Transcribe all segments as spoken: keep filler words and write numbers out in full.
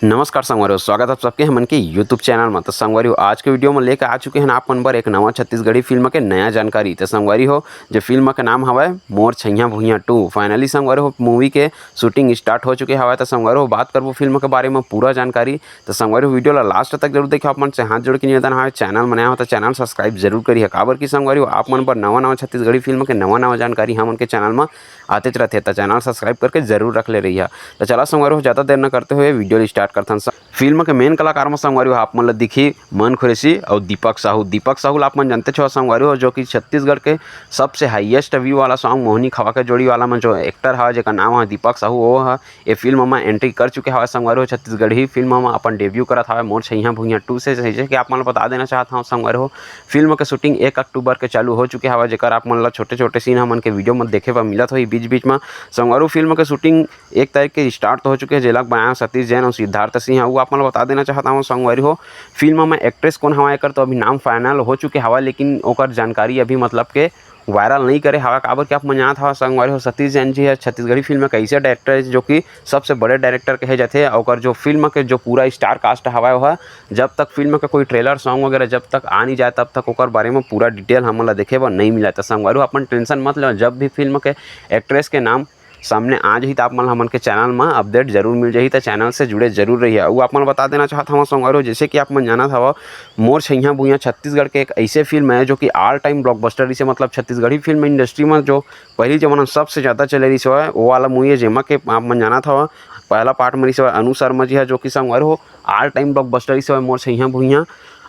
नमस्कार संगवारी हो, स्वागत है आप सबके हमन के YouTube चैनल में। तो संगवारी हो, आज के वीडियो में लेके आ चुके हैं आप मन बर एक नवा छत्तीसगढ़ी फिल्म के नया जानकारी। तो संगवारी हो, जो फिल्म के नाम हवय मोर छैया भुइयां टू। फाइनली संगवारी हो, मूवी के शूटिंग स्टार्ट हो चुके हवय। तो संगवारी हो, बात करबो फिल्म के बारे में पूरा जानकारी। तो संगवारी हो, वीडियो ला लास्ट तक जरूर देखिए। आप मन से हाथ जोड़ के निवेदन हवय, चैनल में नया हो तो चैनल सब्सक्राइब जरूर करिए। काबर कि संगवारी हो, आप मन बर नवा नवा छत्तीसगढ़ी फिल्म के नवा नवा जानकारी हमन के चैनल में आतेच रहिथे, तो चैनल सब्सक्राइब करके जरूर रख ले रहिए। तो चला संगवारी हो, ज़्यादा देर न करते हुए वीडियो ला स्टार्ट करथन। फिल्म के मेन कलाकार में संगवारी हो, आप मन ला दिखी मन खुरेशी और दीपक साहू। दीपक साहू ला आप मन जानते हो संगवारी हो, जो कि छत्तीसगढ़ के सबसे हाईएस्ट व्यू वाला सॉन्ग मोहनी खवा के जोड़ी वाला में जो एक्टर हवय, जेकर नाम है दीपक साहू, वो ह ये फिल्म में एंट्री कर चुके हवय संगवारी हो। छत्तीसगढ़ी फिल्म में अपन डेब्यू करत हवय मोर छैया भुइयां टू से। जैसे कि आप मन ला बता देना चाहत हूँ संगवारी हो, फिल्म के शूटिंग एक अक्टूबर के चालू हो चुके हवय, जेकर आप मन ला छोटे छोटे सीन हमन के वीडियो में देखे बर मिलत होही बीच बीच में। संगवारी हो, फिल्म के शूटिंग एक तारीख के स्टार्ट तो हो चुके हे, जेला बनाया सतीश जैन और सिद्धार्थ सिंह। वो आप मन ला बता देना चाहत हूँ संगवारी हो, फिल्म में एक्ट्रेस कौन हवय एकर तो अभी नाम फाइनल हो चुके हवय, लेकिन ओकर जानकारी अभी मतलब के वायरल नहीं करे हवय। काबर कि आप मन जानत हवय संगवारी हो, सतीश जैन जी है छत्तीसगढ़ी फिल्म के ऐसे डायरेक्टर है जो कि सबसे बड़े डायरेक्टर कहे जाते हैं। ओकर जो फिल्म के जो पूरा स्टार कास्ट हवय वह, जब तक फिल्म का कोई ट्रेलर सॉन्ग वगैरह जब तक आ नहीं जाए तब तक ओकर बारे में पूरा डिटेल हमन ला देखे बर नहीं मिला। तो संगवारी हो, अपन टेंशन मत लो, जब भी फिल्म के एक्ट्रेस के नाम सामने आ जाही, त आप मन ल हमन के चैनल म अपडेट जरूर मिल जाही। त चैनल से जुड़े जरूर रहिए। अउ आप मन ल बता देना चाहत हवं संगवारी हो, जैसे कि आप मन जानत हवव, मोर छैया भुइयां छत्तीसगढ़ के एक ऐसे फिल्म है जो कि ऑल टाइम ब्लॉकबस्टर, इसे मतलब छत्तीसगढ़ी फिल्म इंडस्ट्री में जो पहली जमाना सबसे ज़्यादा चले रही है, वो वाला मूवी है, जेमा के आप मन जानत हवव, पहला पार्ट में रही है अनु शर्मा जी है, जो कि संगवारी हो ऑल टाइम ब्लॉकबस्टर रही है मोर छैया भुइयां।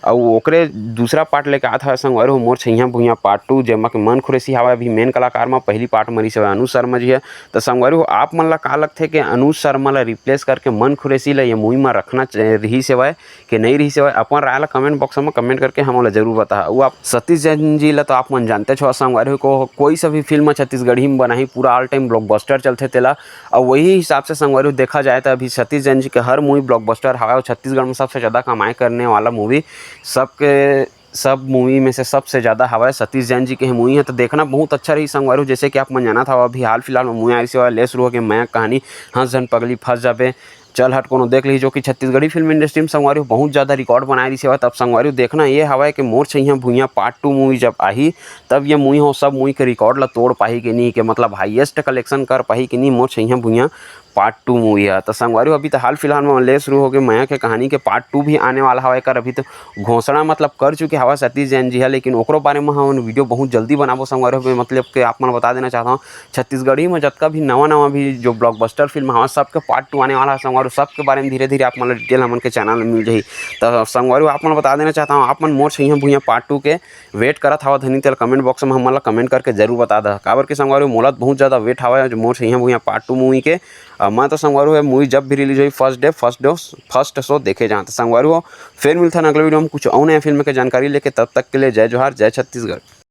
अउ ओकरे दूसरा पार्ट लेके आत हवय संगवारी हो मोर छैया भुइयां पार्ट टू, जेमा के मन खुरेशी हवय अभी मेन कलाकार म। पहली पार्ट म रिहिस हवय अनु शर्मा जी ह। त संगवारी हो, आप मन ला का लगथे कि अनु शर्मा ला रिप्लेस करके मन खुरेशी ला ये मूवी म रखना च-, रिहिस हवय कि नहीं रिहिस हवय? अपन राय ला कमेंट बॉक्स म कमेंट करके हमन ला जरूर बताहा। अउ आप सतीश जैन जी ला तो आप मन जानते हो संगवारी हो, को-, कोई सा भी फिल्म छत्तीसगढ़ी म बनाही, पूरा ऑल टाइम ब्लॉकबस्टर चलथे तेला। अउ वही हिसाब से संगवारी हो देखा जाए त अभी सतीश जैन जी के हर मूवी ब्लॉकबस्टर हवय अउ छत्तीसगढ़ म सबसे ज़्यादा कमाई करने वाला मूवी सबके सब मूवी में से सबसे ज़्यादा हवय सतीश जैन जी के ही मूवी है। तो देखना बहुत अच्छा रही संगवारी हो। जैसे कि आप मन जानत हव, अभी हाल फिलहाल में मूवी आई से ले शुरू हो गए मया कहानी, हंस झन पगली फंस जाबे, चल हट कोनो देख ली, जो कि छत्तीसगढ़ी फिल्म इंडस्ट्री में संगवारी हो बहुत ज़्यादा रिकॉर्ड बनाए रही से। तब संगवारी हो देखना ये हवय कि मोर छैया भुइयां पार्ट टू मूवी जब आही, तब ये मूवी हो सब मूवी के रिकॉर्ड ला तोड़ पाही कि नहीं, के मतलब हाईएस्ट कलेक्शन कर पाही कि नहीं मोर छैया भुइयां पार्ट टू मूवी है। तो संगवारी हो, अभी तो हाल फिलहाल में ले शुरू हो गए मया के कहानी के पार्ट टू भी आने वाला हवय। एकर अभी तो घोषणा मतलब कर चुके हवय सतीश जैन जी ह, लेकिन ओकरो बारे में हम वीडियो बहुत जल्दी बनाबो संगवारी हो। मतलब के आप मन बता देना चाहता हूँ, छत्तीसगढ़ी में जतका भी नवा नवा भी जो ब्लॉकबस्टर फिल्म हवय, सबके पार्ट टू आने वाला है संगवारी हो। सबके बारे में धीरे धीरे आप मन ला डिटेल हमन के चैनल में मिल जाही। तो संगवारी हो, आप मन बता देना चाहता हूँ, आप मन मोर छैया भुइयां पार्ट टू के वेट करत हवा धनी, तेला कमेंट बॉक्स में हमन ला कमेंट करके जरूर बता दा। काबर के संगवारी हो, मोला बहुत ज़्यादा वेट हवा जो मोर छैया भुइयां पार्ट टू मूवी के। अ, मैं तो संगवारी हो, मूवी जब भी रिलीज होई, first day, first day, first show देखे जाऊँ। तो संगवारी हो, फिर मिलता है अगले वीडियो में कुछ और नया फिल्म के जानकारी लेके। तब तक के लिए जय जोहार, जय छत्तीसगढ़।